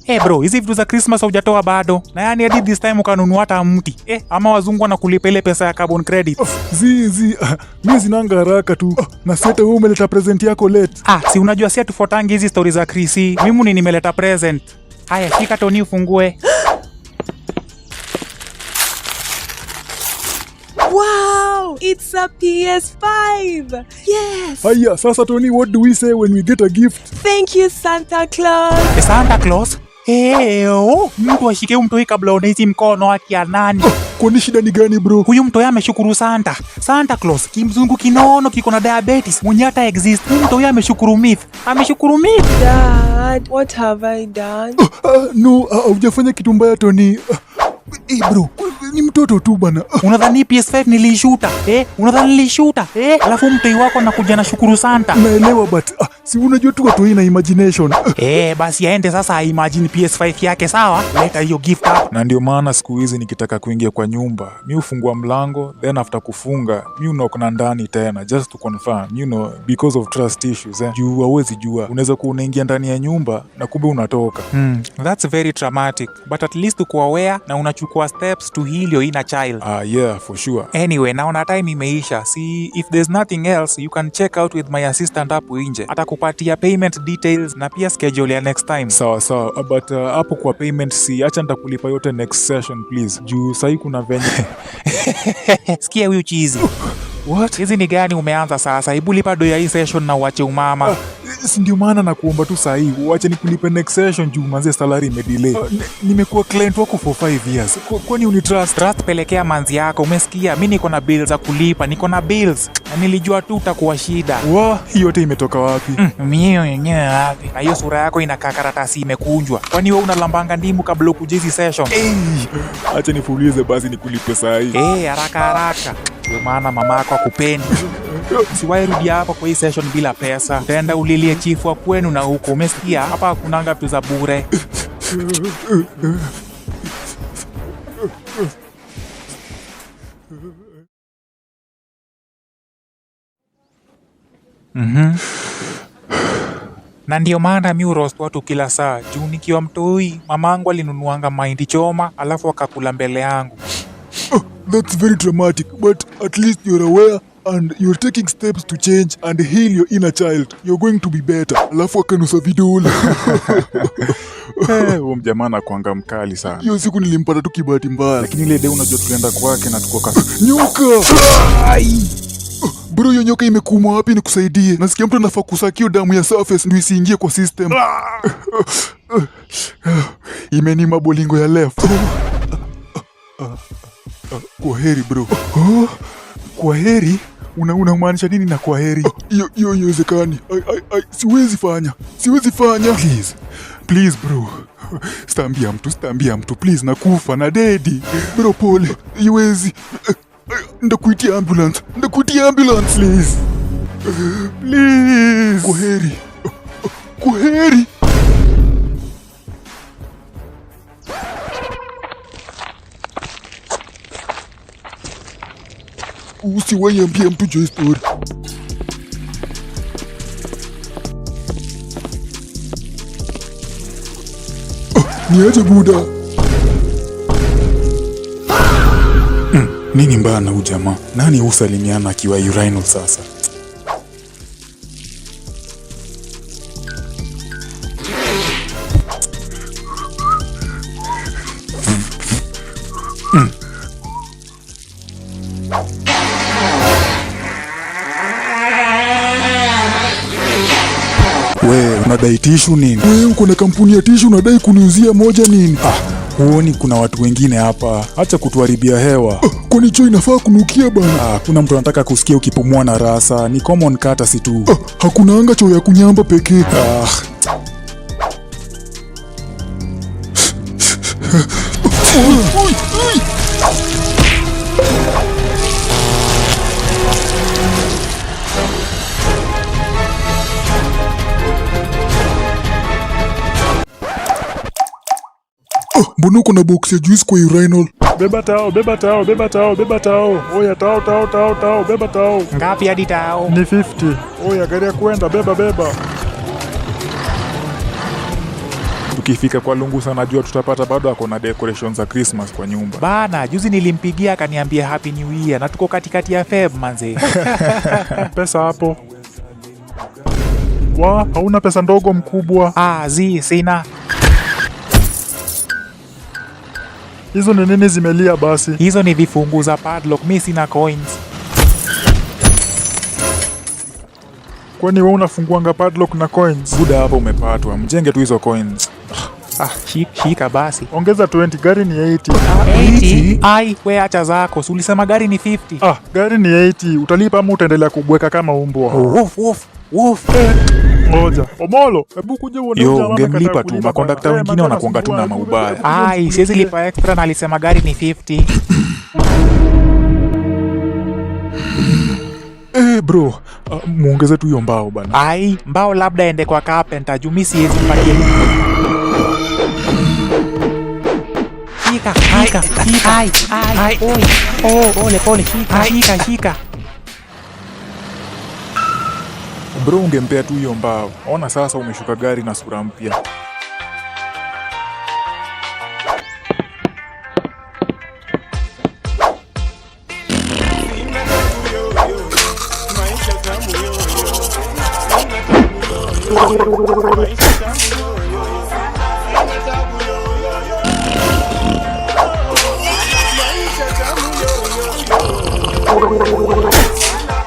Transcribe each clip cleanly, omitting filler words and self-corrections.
Hey bro, hizi vitu za Christmas haujatoa bado. Na yani hadi this time ukanunua hata mti. Eh, ama wazungu wanakulipa ile pesa ya carbon credit. Zi zi, mi sinanga haraka tu. Na seta wewe umeleta present yako late. Ah, si unajua si hatufuatangi hizi stories za Chrissy. Mimi ni nimeleta present. Haya, shika Tony ufungue. Wow! It's a PS5! Yes! Haya, sasa Tony, what do we say when we get a gift? Thank you, Santa Claus! Eh, Santa Claus? Eh, oh, mtu ashike huyu mtoi kabla one hizi mkono haki ya nani? Kwani shida ni gani bro? Huyu mtoi ameshukuru Santa. Santa Claus, kimzungu kinono kiko na diabetes, mwenye hata exist. Huyu mtoi ameshukuru myth. Ameshukuru myth. Dad, what have I done? No, hujafanya kitu mbaya Tony. Eh, bro, ni mtoto tu bana. Unadhani PS5 nilishuta? Eh, unadhani nilishuta? Eh, alafu mtoi wako anakuja na shukuru Santa. Naelewa but si unajua tu watu na imagination. Eh, basi aende sasa imagine PS5 yake sawa? Leta hiyo gift hapa. Na ndio maana siku hizi nikitaka kuingia kwa nyumba mi hufungua mlango, then after kufunga mi uknock na ndani tena just to confirm, because of trust issues, eh. Juu hauwezi jua, unaweza kuwa unaingia ndani ya nyumba na kumbe unatoka. That's very traumatic, but at least uko aware na unachukua steps to heal your inner child. Ah, yeah, for sure. Anyway, naona time imeisha. See, if there's nothing else, you can check out with my assistant hapo nje. Atakupatia payment details na pia schedule ya next time. Sawa sawa, but hapo kwa payment si acha nitakulipa yote next session please, juu sahii kuna venye Sikia huyu chizi. What? Hizi ni gani umeanza sasa? Hebu lipa do ya hii session na uache umama. Si ndio maana nakuomba tu sahii uache nikulipe next session juu manze salary imedelay. Nimekuwa client wako for 5 years. Kwani unitrust? Trust pelekea manzi yako, umesikia? Mi niko na bills za kulipa, niko na bills. Na nilijua tu utakuwa shida. Wa, hii yote imetoka wapi? Mimi yenyewe wapi? Na hiyo sura yako inakaa karatasi imekunjwa. Kwani wewe unalambanga ndimu kabla ukuje hizi session? Hey, acha nifulize basi nikulipe sahii. Eh, haraka haraka. Ndio maana mama yako akupendi. Usiwahi rudia hapa kwa hii session bila pesa. Utaenda ulilie chifu wa kwenu na huko. Umesikia? Hapa hakunanga vitu za bure. Na ndio maana mi uroast watu kila saa. Juu nikiwa mtoi, mamangu alinunuanga mahindi choma, alafu akakula mbele yangu. That's very dramatic, but at least you're aware and you're taking steps to change and heal your inner child. You're going to be better. Alafu akanusa vidole. Eh, huyo mjamaa anakuanga mkali sana. Hiyo siku nilimpata tu kibahati mbaya. Lakini ile day unajua tulienda kwake na tuko Nyoka! Bro, hiyo nyoka imekuuma wapi nikusaidie? Nasikia mtu anafaa kusakio damu ya surface ndio isiingie kwa system. Imenima bolingo ya left. Kwa heri bro. Oh, kwa heri? Unamaanisha nini na kwa heri? Hiyo hiyo haiwezekani. Ai, ai, ai, siwezi fanya. Siwezi fanya. Please. Please bro. Sitaambia mtu, sitaambia mtu. Please nakufa na dedi. Bro pole. Iwezi. Ndakuitia ambulance. Ndakuitia ambulance. Please. Please. Kwa heri. Kwa heri. Usiwahi ambia mtu juu story. Ah, niaje buda? Nini mbaya na huyu jamaa? Nani husalimiana akiwa urinal sasa? We, unadai tishu nini? Wewe uko na kampuni ya tishu unadai kuniuzia moja nini? Ah, huoni kuna watu wengine hapa? Acha kutuharibia hewa. Ah, kwani choo inafaa kunukia bana? Ah, kuna mtu anataka kusikia ukipumua na rasa. Ni common courtesy tu. Ah, hakuna anga choo ya kunyamba pekee. Ah, Ui, ui. Ah, mbona uko na box ya juice kwa urinal? Beba tao, beba tao, beba tao, beba tao. Oya tao tao tao tao, beba tao. Ngapi hadi tao? Ni 50. Oya gari ya kwenda, beba beba. Tukifika kwa Lungusa najua tutapata bado ako na decorations za Christmas kwa nyumba. Bana, juzi nilimpigia akaniambia happy new year na tuko katikati ya Feb manze. Pesa hapo. Wa, hauna pesa ndogo mkubwa. Ah, zi sina. Hizo ni nini zimelia basi? Hizo ni vifungu za padlock, mi sina coins. Kwani wewe unafunguanga padlock na coins? Buda hapa umepatwa, mjenge tu hizo coins. Ah, shika basi. Ongeza 20, gari ni 80. 80? Ai, we acha zako. Si ulisema gari ni 50? Ah, gari ni 80. Utalipa ama utaendelea kubweka kama umbwa? Woof, woof, woof. Ngoja. Omolo, hebu kuja uone Yo, huyu jamaa amekataa ungemlipa tu, kulipa makondakta bana. wengine Eh, wanakuanga tu na manze maubaya. anasumbua. Ai, siwezi lipa extra na alisema gari ni 50. Eh, bro, muongeze tu hiyo mbao bana. Ai, mbao labda ende kwa carpenter juu mi siwezi mpatie. Shika, shika, shika. Ai, ai, oi. Oh, pole pole, shika, shika, shika. Bro, ungempea tu hiyo mbao. Ona sasa umeshuka gari na sura mpya.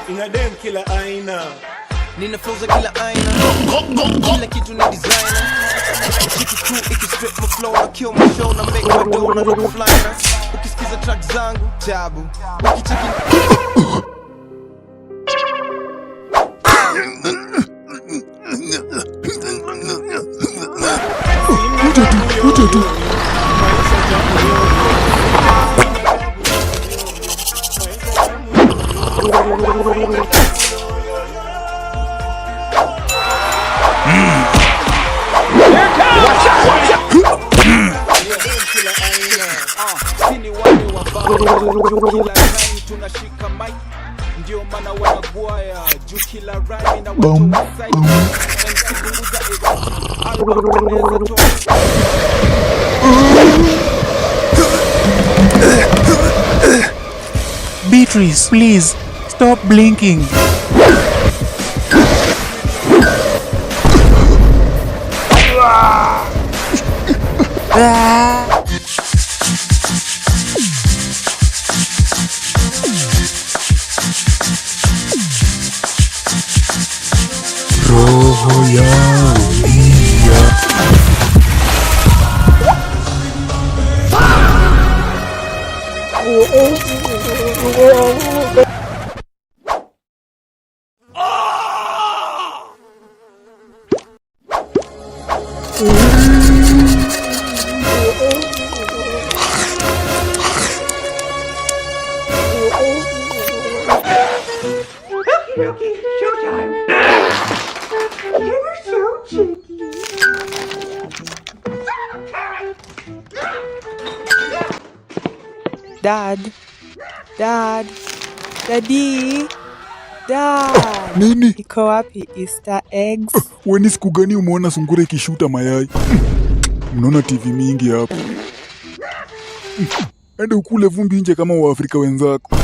Ina dem kila aina. Nina flow za kila aina, kila kitu ni designer. Kitu tu ikistrip my flow na kill my show na make my dough na look flyner. Ukisikiza track zangu tabu, ukicheki Kuja tu. Sini wale wabaya, kila time tunashika mic, ndio maana wanagwaya juu kila rhyme na watu wa side. MC punguza energy, album tunaweza toa. Beatrice, please stop blinking. Roho yao ya Dad. Dad. Daddy. Dad. Nini? Iko wapi Easter eggs? Weni siku gani umeona sungura ikishuta mayai? Mnaona TV mingi hapa. Ende ukule vumbi nje kama Waafrika wenzako.